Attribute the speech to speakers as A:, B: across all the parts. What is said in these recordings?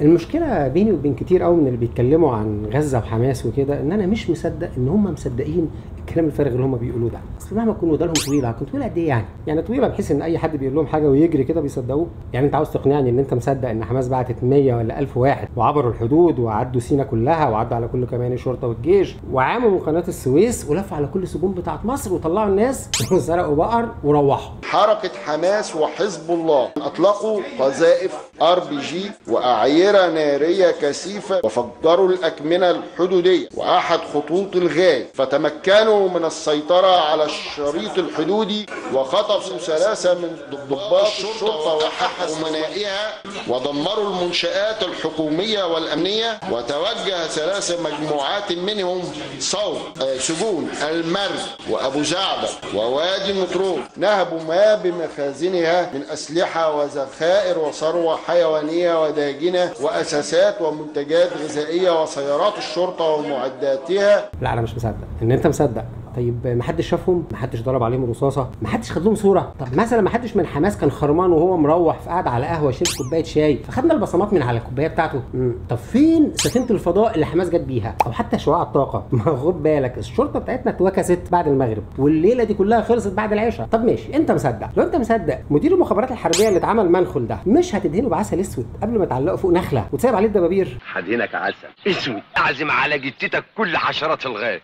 A: المشكلة بيني وبين كتير قوي من اللي بيتكلموا عن غزة وحماس وكده ان انا مش مصدق ان هم مصدقين الكلام الفارغ اللي هم بيقولوه ده. اصل مهما تكون ودانهم طويلة، هتكون طويلة قد ايه يعني؟ يعني طويلة بحيث ان اي حد بيقول لهم حاجة ويجري كده بيصدقوه؟ يعني انت عاوز تقنعني ان انت مصدق ان حماس بعتت 100 ولا 1000 واحد وعبروا الحدود وعدوا سينا كلها وعدوا على كل كمان الشرطة والجيش وعاموا من قناة السويس ولفوا على كل السجون بتاعت مصر وطلعوا الناس وسرقوا بقر وروحوا؟
B: حركة حماس وحزب الله اطلقوا قذائف RPG واعيره نارية كثيفة وفجروا الاكمنه الحدوديه واحد خطوط الغاز، فتمكنوا من السيطرة على الشريط الحدودي وخطفوا 3 من ضباط الشرطة وأحد أمنائها ودمروا المنشآت الحكومية والأمنية، وتوجه 3 مجموعات منهم صوب سجون المرج وأبو زعبل ووادي النطرون، نهبوا ما بمخازنها من أسلحة وذخائر وثروة حيوانية وداجنة وأساسات ومنتجات غذائية وسيارات الشرطة ومعداتها.
A: لا أنا مش مصدق إن أنت مصدق. طيب ما حدش شافهم؟ ما حدش ضرب عليهم رصاصة؟ ما حدش خد لهم صوره؟ طب مثلا ما حدش من حماس كان خرمان وهو مروح فقعد على قهوة شرب كوباية شاي فخدنا البصمات من على الكوباية بتاعته؟ طب فين سفينة الفضاء اللي حماس جت بيها؟ او حتى شعاع الطاقة؟ ما خد بالك الشرطة بتاعتنا اتوكست بعد المغرب والليلة دي كلها خلصت بعد العشاء. طب ماشي انت مصدق، لو انت مصدق مدير المخابرات الحربية اللي اتعمل منخل ده مش هتدهنه بعسل اسود قبل ما تعلقه فوق نخله وتسيب عليه الدبابير؟
C: هدهنك عسل اسود، اعزم على جتتك كل حشرات الغاب.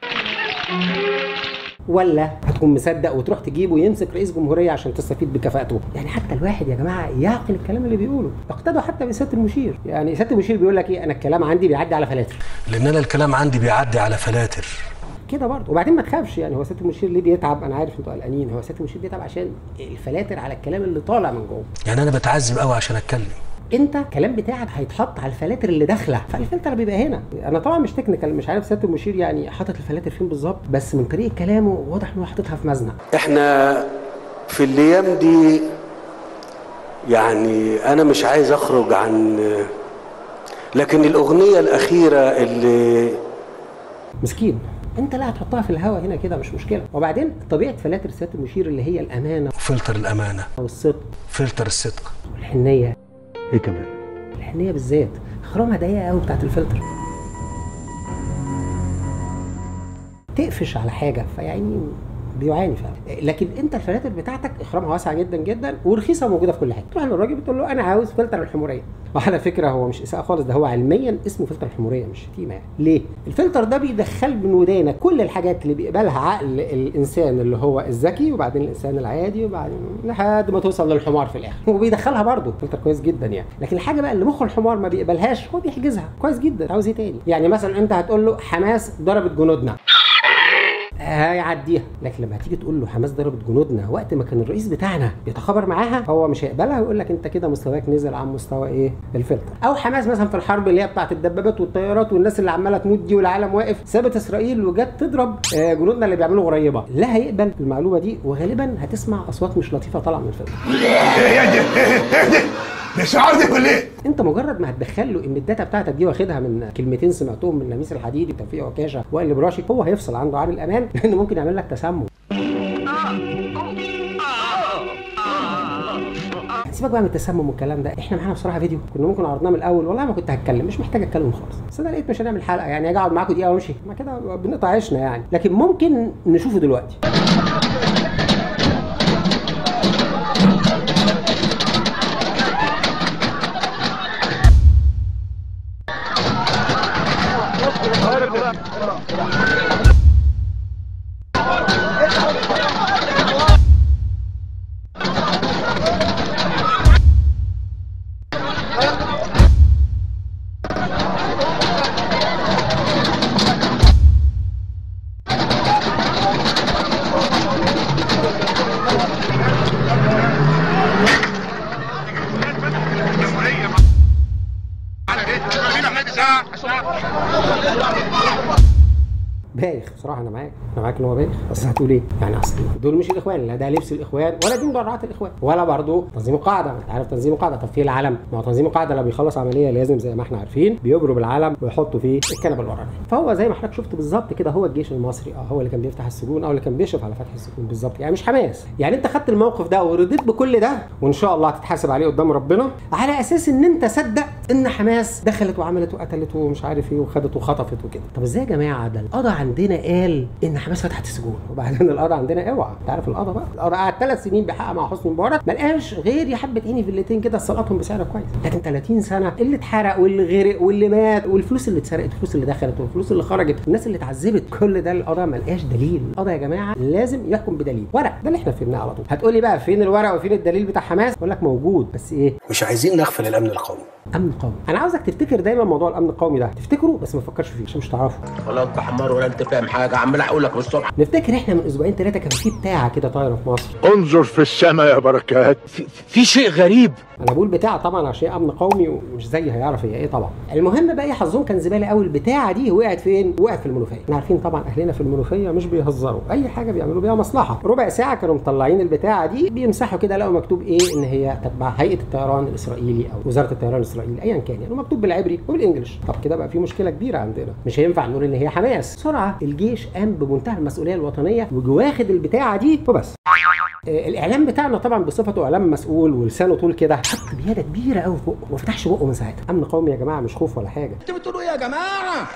A: ولا هتكون مصدق وتروح تجيبه يمسك رئيس جمهورية عشان تستفيد بكفاءته؟ يعني حتى الواحد يا جماعة يعقل الكلام اللي بيقوله. اقتدوا حتى بسياده المشير، يعني سيادة المشير بيقول لك ايه؟ انا الكلام عندي بيعدي على فلاتر،
D: لان انا الكلام عندي بيعدي على فلاتر
A: كده برضه. وبعدين ما تخافش، يعني هو سيادة المشير ليه بيتعب؟ انا عارف انتوا قلقانين، هو سيادة المشير بيتعب عشان الفلاتر على الكلام اللي طالع من جوه.
D: يعني انا بتعذب قوي عشان اتكلم.
A: انت الكلام بتاعك هيتحط على الفلاتر اللي داخله، فالفلتر بيبقى هنا. انا طبعا مش technical، مش عارف سيادة المشير يعني حاطط الفلاتر فين بالظبط، بس من طريقه كلامه واضح ان هو حاططها في مزنه.
D: احنا في الايام دي يعني انا مش عايز اخرج عن، لكن الاغنية الاخيرة اللي
A: مسكين انت لا هتحطها في الهوا هنا كده مش مشكلة. وبعدين طبيعة فلاتر سيادة المشير اللي هي الامانة،
D: فلتر الامانة
A: والصدق،
D: فلتر الصدق
A: والحنيه.
D: ايه كمان؟
A: الحنيه بالذات خرامها ضيقه قوي بتاعت الفلتر، تقفش على حاجة فيعني بيعاني فعلا. لكن انت الفلاتر بتاعتك اخرامها واسعة جدا جدا ورخيصه موجودة في كل حتة. تروح للراجل بتقول له انا عاوز فلتر الحموريه، وعلى فكرة هو مش اساءه خالص، ده هو علميا اسمه فلتر الحموريه مش شتيمه يعني. ليه؟ الفلتر ده بيدخل من ودانك كل الحاجات اللي بيقبلها عقل الانسان اللي هو الذكي وبعدين الانسان العادي وبعدين لحد ما توصل للحمار في الاخر، وبيدخلها برضه فلتر كويس جدا يعني. لكن الحاجة بقى اللي مخ الحمار ما بيقبلهاش هو بيحجزها كويس جدا. عاوز ايه تاني؟ يعني مثلا انت هتقول له حماس ضربت جنودنا، هيعديها. لكن لما هتيجي تقول له حماس ضربت جنودنا وقت ما كان الرئيس بتاعنا بيتخابر معاها، هو مش هيقبلها ويقول لك انت كده مستواك نزل عن مستوى ايه؟ الفلتر. او حماس مثلا في الحرب اللي هي بتاعت الدبابات والطيارات والناس اللي عماله تموت دي والعالم واقف، سابت اسرائيل وجت تضرب جنودنا اللي بيعملوا غريبة، لا هيقبل المعلومة دي، وغالبا هتسمع اصوات مش لطيفة طالعه من الفلتر.
E: مش عارف ليه؟
A: انت مجرد ما هتدخل له ان ال data بتاعتك دي واخدها من كلمتين سمعتهم من لميس الحديدي وتوفيق عكاشة وائل براشي، هو هيفصل عنده عامل امان لانه ممكن يعمل لك تسمم. سيبك بقى من التسمم والكلام ده، احنا معانا بصراحة فيديو كنا ممكن عرضناه من الاول، والله ما كنت هتكلم، مش محتاج اتكلم خالص، بس انا لقيت مش هنعمل حلقة يعني، اجي اقعد معاكم دقيقة وامشي، ما كده بنقطع عيشنا يعني، لكن ممكن نشوفه دلوقتي. بصراحة انا معاك، انا معاك ان هو بايخ، بس هتقول ايه؟ يعني اصل دول مش الاخوان، لا ده لبس الاخوان ولا دي مدرعات الاخوان ولا برضه تنظيم القاعدة، انت عارف تنظيم القاعدة. طب في العلم؟ ما هو تنظيم القاعدة لما بيخلص عملية لازم زي ما احنا عارفين بيبروا بالعلم ويحطوا فيه الكنبة الورانيه. فهو زي ما حضرتك شفت بالظبط كده، هو الجيش المصري هو اللي كان بيفتح السجون او اللي كان بيشرف على فتح السجون بالظبط، يعني مش حماس. يعني انت خدت الموقف ده ورضيت بكل ده، وان شاء الله هتتحاسب عليه قدام ربنا على اساس ان انت صدقت ان حماس دخلت وعملت وقتلت ومش عارف ايه وخدت وخطفت وكده. طب ازاي يا جماعة؟ ده القضاء عندنا قال ان حماس فتحت السجون، وبعدين القضاء عندنا اوعى، انت عارف القضاء بقى، القضاء قعد 3 سنين بيحقق مع حسني مبارك، ما لقاش غير يا حبه عيني فيلتين كده سقطهم بسعر كويس، لكن 30 سنة اللي اتحرق واللي غرق واللي مات والفلوس اللي اتسرقت والفلوس اللي دخلت والفلوس اللي خرجت، الناس اللي اتعذبت، كل ده القضاء ما لقاش دليل. القضاء يا جماعة لازم يحكم بدليل، ورق، ده اللي احنا فهمناه على طول. هتقولي بقى فين الورق وفين الدليل بتاع حماس؟ اقول لك موجود، بس ايه؟
D: مش عايزين نغفل الامن القومي.
A: امن قومي، انا عاوزك تفتكر دايما موضوع الامن القومي ده، تفتكره بس ما تفكرش فيه عشان مش تعرفه.
E: ولا انت حمار ولا انت فاهم حاجة، عمال اقول لك بالصبح.
A: نفتكر احنا من اسبوعين 3 كان في بتاعه كده طايره في مصر.
F: انظر في السماء يا بركات،
E: في شيء غريب.
A: انا بقول بتاعه طبعا عشان امن قومي ومش زي هيعرف هي ايه طبعا. المهم بقى ايه، حظهم كان زبالة قوي، البتاعه دي وقعت فين؟ وقعت في المنوفية. احنا عارفين طبعا اهلنا في المنوفية مش بيهزروا، اي حاجة بيعملوا بيها مصلحة. ربع ساعة كانوا مطلعين البتاعه دي بيمسحوا كده، لقوا مكتوب ايه؟ ان هي تبع هيئة الطيران الاسرائيلي او وزارة الطيران الاسرائيلي ايا كان، يعني مكتوب بالعبري وبال English. طب كده بقى في مشكلة كبيرة عندنا، مش هينفع نقول ان هي حماس. بسرعة الجيش قام بمنتهى المسؤولية الوطنية وواخد البتاعه دي وبس. الاعلام بتاعنا طبعا بصفته اعلام مسؤول ولسانه طول كده، حط بياده كبيرة قوي في بقه وما فتحش بقه من ساعتها. امن قومي يا جماعة مش خوف ولا حاجة.
E: انتوا بتقولوا ايه يا جماعة؟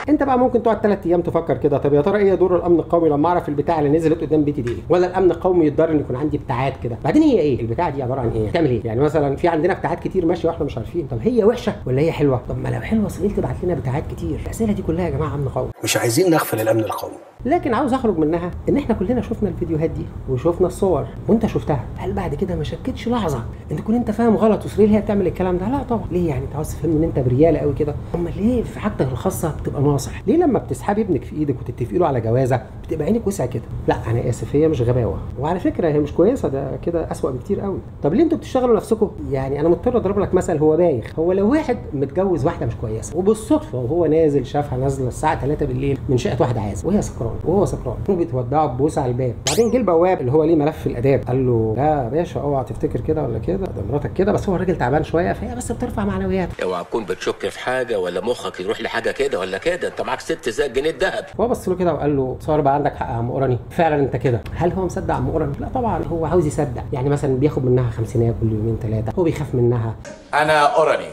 A: انت بقى ممكن تقعد 3 ايام تفكر كده، طب يا ترى ايه دور الامن القومي لما اعرف البتاع اللي نزلت قدام بيتي دي ايه؟ ولا الامن القومي يتضر ان يكون عندي بتاعات كده؟ بعدين هي ايه البتاعه دي؟ عبارة عن ايه؟ بتعمل ايه؟ يعني مثلا في عندنا بتاعات كتير ماشية واحنا مش عارفين، طب هي وحشة ولا هي حلوة؟ طب ما لو حلوة اسرائيل تبعت لنا بتاعات كتير. الاسئلة دي كلها يا جماعة امن قومي.
D: مش عايزين نغفل الامن القومي.
A: لكن عاوز اخرج منها ان احنا كلنا شفنا الفيديوهات دي وشفنا الصور وانت شفتها، هل بعد كده ما شكتش لحظة ان تكون انت فاهم غلط واسرائيل هي بتعمل الكلام ده؟ لا طبعا. ليه يعني؟ انت عاوز تفهم ان انت برياله قوي كده؟ امال ليه في حاجتك الخاصة بتبقى ناصح؟ ليه لما بتسحبي ابنك في ايدك وتتفقي له على جوازه بتبقى عينك وسعه كده؟ لا انا اسف، هي مش غباوه، وعلى فكرة هي مش كويسة، ده كده اسوأ بكتير قوي. طب ليه انتوا بتشتغلوا نفسكم؟ يعني انا مضطر اضرب لك مثل هو بايخ. هو لو واحد متجوز واحدة مش كويسة وبالصدفه وهو نازل شافها نازله الساعة 3 بالليل من شقه واحدة عازب وهي سكرانه وهو سكران، وبيتودعوا ببوسه على الباب، بعدين جه البواب اللي هو ليه ملف الاداب قال له لا يا باشا اوعى تفتكر كده ولا كده، ده مراتك كده، بس هو الراجل تعبان شوية فهي بس بترفع معنوياته.
E: اوعى تكون بتشك في حاجة ولا مخك يروح لحاجة كده ولا كده، انت معاك ست زي الجنيه الذهب.
A: هو بص له كده وقال له صار بقى عندك حق يا عم قرني، فعلا انت كده. هل هو مصدق عم قرني؟ لا طبعا، هو عاوز يصدق. يعني مثلا بياخد منها 50 كل يومين 3، هو بيخاف منها.
G: انا قرني.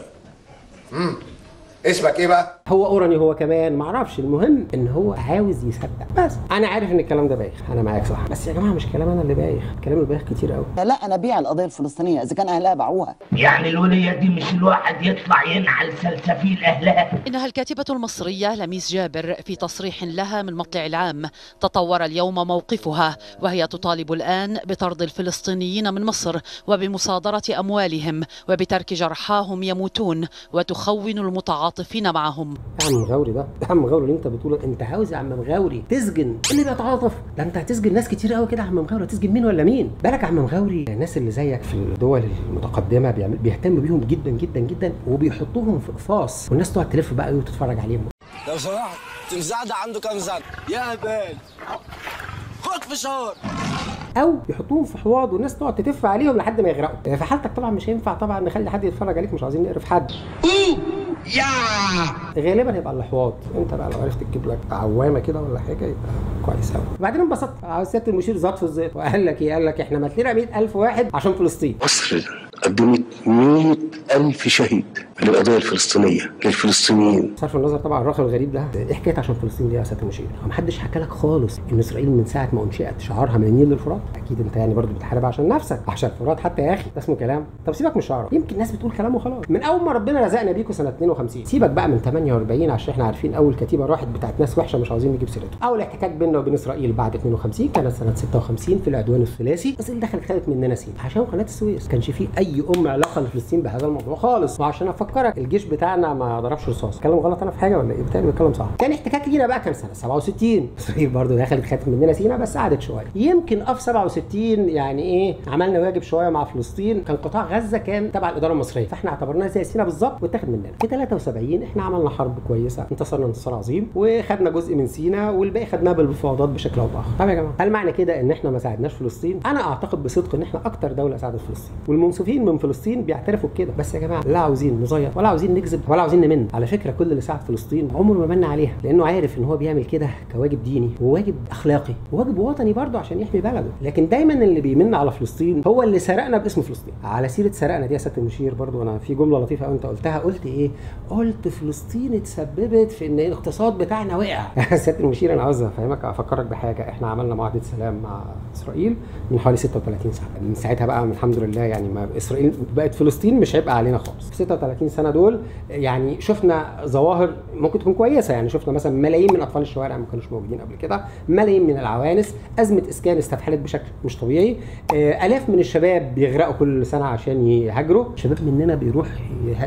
G: اسمك ايه بقى؟
A: هو قرني هو كمان معرفش، المهم ان هو عاوز يصدق بس. انا عارف ان الكلام ده بايخ، انا معاك صح، بس يا جماعة مش كلام انا اللي بايخ، الكلام اللي بايخ كتير قوي.
H: لا انا بيع القضية الفلسطينية اذا كان اهلها باعوها.
I: يعني الوليه دي مش الواحد يطلع ينعل سلسفيل اهلها.
J: انها الكاتبة المصرية لميس جابر في تصريح لها من مطلع العام تطور اليوم موقفها، وهي تطالب الان بطرد الفلسطينيين من مصر وبمصادره اموالهم وبترك جرحاهم يموتون، وتخون المتعاطفين معهم.
A: يا عم مغاوري ده، يا عم مغاوري اللي انت بتقوله، انت عاوز يا عم مغاوري تسجن اللي بيتعاطف؟ ده انت هتسجن ناس كتير قوي كده يا عم مغاوري، هتسجن مين ولا مين؟ بالك يا عم مغاوري الناس اللي زيك في الدول المتقدمة بيهتموا بيهم جدا جدا جدا وبيحطوهم في اقفاص، والناس تقعد تلف بقى وتتفرج عليهم.
K: لو سمحت تمساح ده عنده كام سنة؟ يا هبال خد فشار.
A: او يحطوهم في حواض والناس تقعد تتف عليهم لحد ما يغرقوا. في حالتك طبعا مش هينفع طبعا نخلي حد يتفرج عليك، مش عاوزين نقرف حد.
C: يا
A: غالبا هيبقى الاحواض. انت بقى لو عرفت تجيب لك عوامه كده ولا حاجة يبقى كويس قوي. وبعدين انبسطت، سيادة المشير زاد في الزيت وقال لك ايه؟ قال لك احنا مات لنا 100,000 واحد عشان فلسطين.
D: مصر قدمت 100,000 شهيد للقضية الفلسطينية للفلسطينيين.
A: صرف النظر طبعا الرقم الغريب ده، ايه حكاية عشان فلسطين دي يا سيادة المشير؟ هو محدش حكى لك خالص ان اسرائيل من ساعة ما انشئت شعارها من النيل للفرات؟ اكيد انت يعني برضو بتحارب عشان نفسك، عشان الفرات حتى يا اخي، ده اسمه كلام. طب سيبك من شعارك، يمكن الناس بتقول كلام وخلاص. من اول ما ربنا رزقنا بيكم سنة 52، سيبك بقى من 48 عشان احنا عارفين اول كتيبة راحت بتاعت ناس وحشة مش عاوزين نجيب سيرتهم. اول احتكاك بيننا وبين اسرائيل بعد 52 كانت سنة 56 في العدوان الثلاثي، اسرائيل دخلت خدت مننا سينا عشان قناة السويس، ما كانش فيه اي اي علاقة لفلسطين بهذا الموضوع خالص. وعشان افكرك الجيش بتاعنا ما ضربش رصاص. كلام غلط انا في حاجة ولا ايه؟ بتاعي بيتكلم صح. كان احتكاك لينا بقى كام سنة؟ 67 اسرائيل برضو دخلت خدت مننا سينا بس قعدت شوية. يمكن في 67 يعني ايه عملنا واجب شوية مع فلسطين، كان قطاع غزة كان تبع الادارة المصرية فاحنا اعتبرناها زي سينا بالظبط واتاخد مننا. في 73 احنا عملنا حرب كويسة، انتصرنا انتصار عظيم وخدنا جزء من سينا والباقي خدناه بالمفاوضات بشكل او باخر. طب يا جماعة هل معنى كده ان احنا ما ساعدناش فلسطين؟ انا اعتقد بصدق ان احنا اكتر دولة ساعدت فلسطين، والمنصفين من فلسطين بيعترفوا بكده. بس يا جماعة لا عاوزين نزيط ولا عاوزين نكذب ولا عاوزين نمن. على فكرة كل اللي ساعد فلسطين عمره ما من عليها، لانه عارف ان هو بيعمل كده كواجب ديني وواجب اخلاقي وواجب وطني برضه عشان يحمي بلده. لكن دايما اللي بيمن على فلسطين هو اللي سرقنا باسم فلسطين. على سيره سرقنا دي يا سيادة المشير برضه انا في جملة لطيفة قوي انت قلتها، قلت ايه؟ قلت فلسطين اتسببت في ان الاقتصاد بتاعنا وقع. يا سيادة المشير انا عاوز افهمك افكرك بحاجة، احنا عملنا معاهدة سلام مع اسرائيل من حوالي 36 سنة، من ساعتها بقى الحمد لله يعني ما اسرائيل بقت فلسطين مش عبء علينا خالص. في 36 سنة دول يعني شفنا ظواهر ممكن تكون كويسة، يعني شفنا مثلا ملايين من اطفال الشوارع ما كانوش موجودين قبل كده، ملايين من العوانس، ازمة اسكان استفحلت بشكل مش طبيعي، الاف من الشباب بيغرقوا كل سنة عشان يهاجروا، شباب مننا بيروح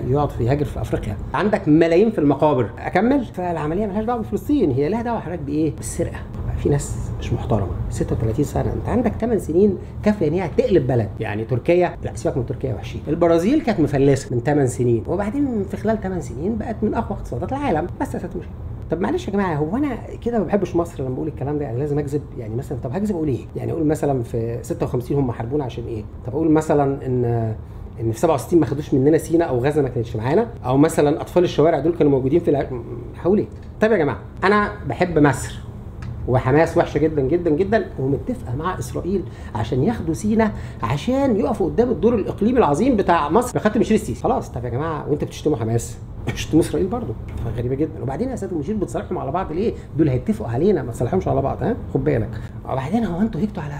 A: يقعد في يهاجر في افريقيا، عندك ملايين في المقابر. اكمل؟ فالعملية مالهاش دعوه بفلسطين، هي لها دعوه حضرتك بايه؟ بالسرقة. في ناس مش محترمه. 36 سنة انت عندك 8 سنين كافيه ان هي تقلب بلد. يعني تركيا، لا سيبك من تركيا وحشين، البرازيل كانت مفلسه من 8 سنين وبعدين في خلال 8 سنين بقت من اقوى اقتصادات العالم. بس يا سيادة المشير طب معلش يا جماعة هو انا كده ما بحبش مصر لما بقول الكلام ده، يعني لازم اكذب؟ يعني مثلا طب هكذب اقول ايه؟ يعني اقول مثلا في 56 هم حاربونا عشان ايه؟ طب اقول مثلا ان في 67 ما خدوش مننا سينا او غزة ما كانتش معانا، او مثلا اطفال الشوارع دول كانوا موجودين في هقول ايه؟ طب يا جماعة انا بحب مصر وحماس وحشة جدا جدا جدا ومتفقه مع اسرائيل عشان ياخدوا سينا عشان يقفوا قدام الدور الاقليمي العظيم بتاع مصر بخط المشير السيسي. خلاص طب يا جماعة وانت بتشتموا حماس بتشتموا اسرائيل برضه، غريبة جدا. وبعدين يا سيادة المشير بتصالحهم على بعض ليه؟ دول هيتفقوا علينا، ما تصالحهمش على بعض، ها خد بالك. وبعدين هو انتوا هيجتوا على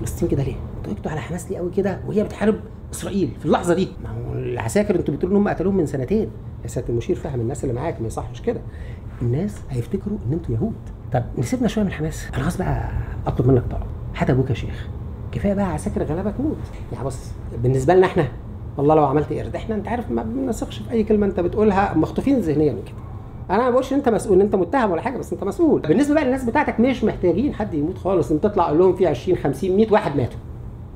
A: فلسطين كده ليه؟ انتوا هيجتوا على حماس ليه قوي كده وهي بتحارب اسرائيل في اللحظة دي؟ ما هو العساكر انتوا بتقولوا ان هم قتلوهم من سنتين. يا سيادة المشير فهم الناس اللي معاك ما يصحش كده، الناس هيفتكروا ان انتوا يهود. طب نسيبنا شوية من حماس، انا عاوز بقى اطلب منك طلب، حتى ابوك يا شيخ كفاية بقى عساكر غلابة تموت. يعني بص بالنسبة لنا احنا والله لو عملت قرد احنا انت عارف ما بنثقش في اي كلمة انت بتقولها، مخطوفين ذهنيا كده. انا ما بقولش ان انت مسؤول، انت متهم ولا حاجة، بس انت مسؤول. بالنسبة بقى للناس بتاعتك مش محتاجين حد يموت خالص، انت تطلع قول لهم في 20 50 100 واحد ماتوا،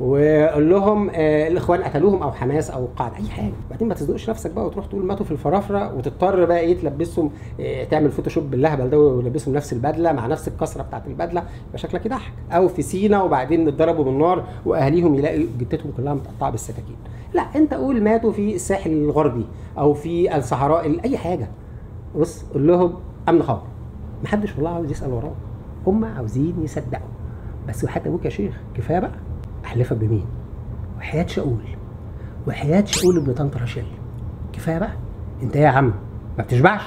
A: وقول لهم الاخوان قتلوهم او حماس او القاعدة اي حاجة. بعدين ما تزنقش نفسك بقى وتروح تقول ماتوا في الفرافره وتضطر بقى ايه تلبسهم تعمل Photoshop باللهبل ده ولبسهم نفس البدلة مع نفس الكسرة بتاعت البدلة، يبقى شكلك يضحك. او في سينا وبعدين اتضربوا بالنار واهاليهم يلاقوا جتتهم كلها متقطعه بالسكاكين. لا انت قول ماتوا في الساحل الغربي او في الصحراء اي حاجة. بص قول لهم امن خبر، محدش والله عاوز يسال وراك، هم عاوزين يصدقوا بس. وحتى ابوك يا شيخ كفاية بقى. احلفك بمين؟ وحياة شاول، وحياة شاول ابن طنط راشيل، كفاية بقى. انت ايه يا عم ما بتشبعش؟